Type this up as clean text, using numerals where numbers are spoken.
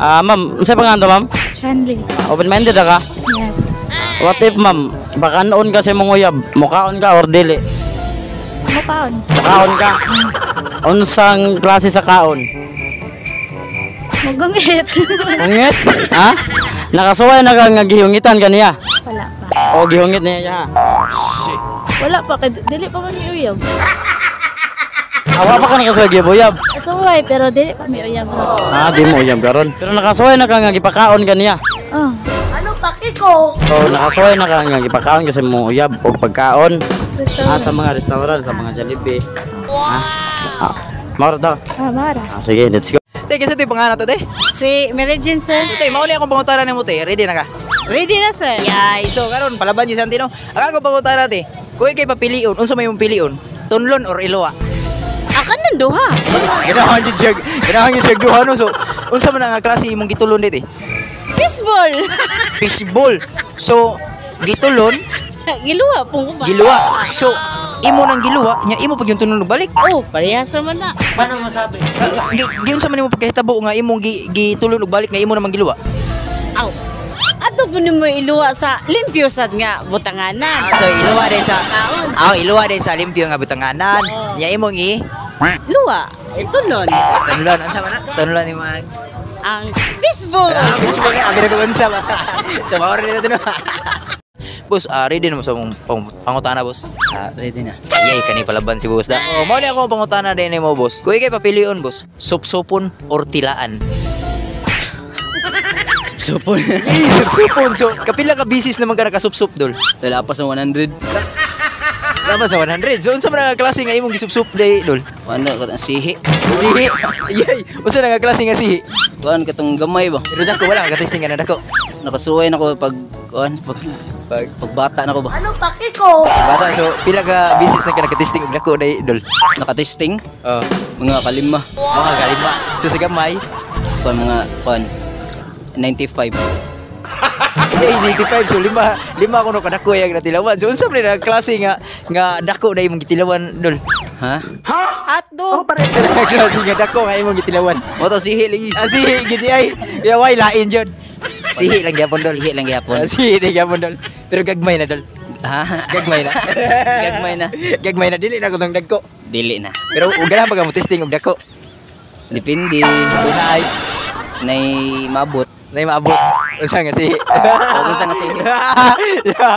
Ah, ma'am, unsa pangalan to, ma'am? Chanley. Open-minded ka? Yes. What if, ma'am, bakanon ka sa imong uyab, mukaon ka or dili? Mukaon. Mukaon ka. Unsang klase sa kaon? Mugungit. Ungit? Ha? Nakasuway na ka nga gihungitan kaniya? Wala pa. O gihungit niya niya. Wala pa. Kay dili pa man mi uyab. Awa pa ka nakasuway gibuyab. Suway, pero dili pa mi uyab. Ah, di mo uyab karon. Pero nakasuway na ka nga gipakaon kaniya. Oh. So nakasuway na ka nga gipakaon kasi mo uyab og pagkaon. Ah, Restaurant. Sa mga restaurant, sa mga Jollibee. Wow. Ah, mao to. Ah, mara. Ah, sige, let's go. Te, kasi ito yung pangalan to, te. Si Mary Jane, sir. So, te, mauli akong pangutana nimo, te. Ready na ka? Ready na, sir. Yay! So, karon palaban si Santino. Ang akong pangutana, te. Kung ikay papilion, unsa may imong pilion? Tunlon or iluwa? Akan nang duha. Ganahan jud siya. Ganahan jud siya duha, no. So, unsa man ang klase imong gitulon dito? Fishball. Fishball. So, gitulon, Giluwa pong ko ba? Giluwa. So, imo nang giluwa, nya imo pag yung tunlon balik. Oh, parehas man na. Ah, gi unsa man imo pagkahitabo nga imong gitulon og balik nga imo namang giluwa? Aw. Ato po nimo iluwa sa limpyo sad nga butanganan. Ah, so iluwa din sa Kaon. Ah, iluwa din sa limpyo nga butanganan. Nya imong i Luwa. Itulon. Tunlon, unsa man na? Tunlon imo ang Ang fishball. Ah, fishball nga, abi na ko unsa ba. So mao rin ito, no. Boss, ah, ready na mo sa mong pangutana, boss? Ah, ready na. Yay, kani palaban si boss da. Oh, mao ni ako pangutana din nimo, boss. Kung ikay papilion, boss, supsupon or tilaan? Supon. Ay, supsupon. So, kapila ka bisis naman ka nakasupsup, dol? Talapas ng 100. Laban sa 100. So, unsa man ang klase nga imong gisupsup day, dol? Wala ko ang sihi. Sihi. Yay, unsa na nga klase nga sihi? Kuan katong gamay ba? Pero dako wala ka testing nga na dako. Nakasuway na ko pag kuan pag Pag pagbata na ko ba? bata, so pila ka bisis na ka nakatesting og dako day, dol? Nakatesting Oh, mga kalima. Mga kalima. So sa gamay, Kuan mga kuan 95. Yay, 95. So lima, lima kuno kadako yang natilawan. So unsa man na klase nga nga dako na imong gitilawan, dol? Ha? Hotdog. Unsa na klase nga dako nga imong gitilawan? Mo to sihi lagi. Ah, sihi gid ay. Ya way lain jud. Sihi lang gyapon, dol. Sihi lang gyapon. Ah, sihi lang gyapon, dol. Pero gagmay na, dol. Ha? Gagmay na. Gagmay na. Gagmay na, dili na ko tong dagko. Dili na. Pero ug ganahan pa ka mo testing og dako? Depende. Una ay Nay mabot. Nay maabot. Unsa nga sihi? O unsa nga sihi? Yeah.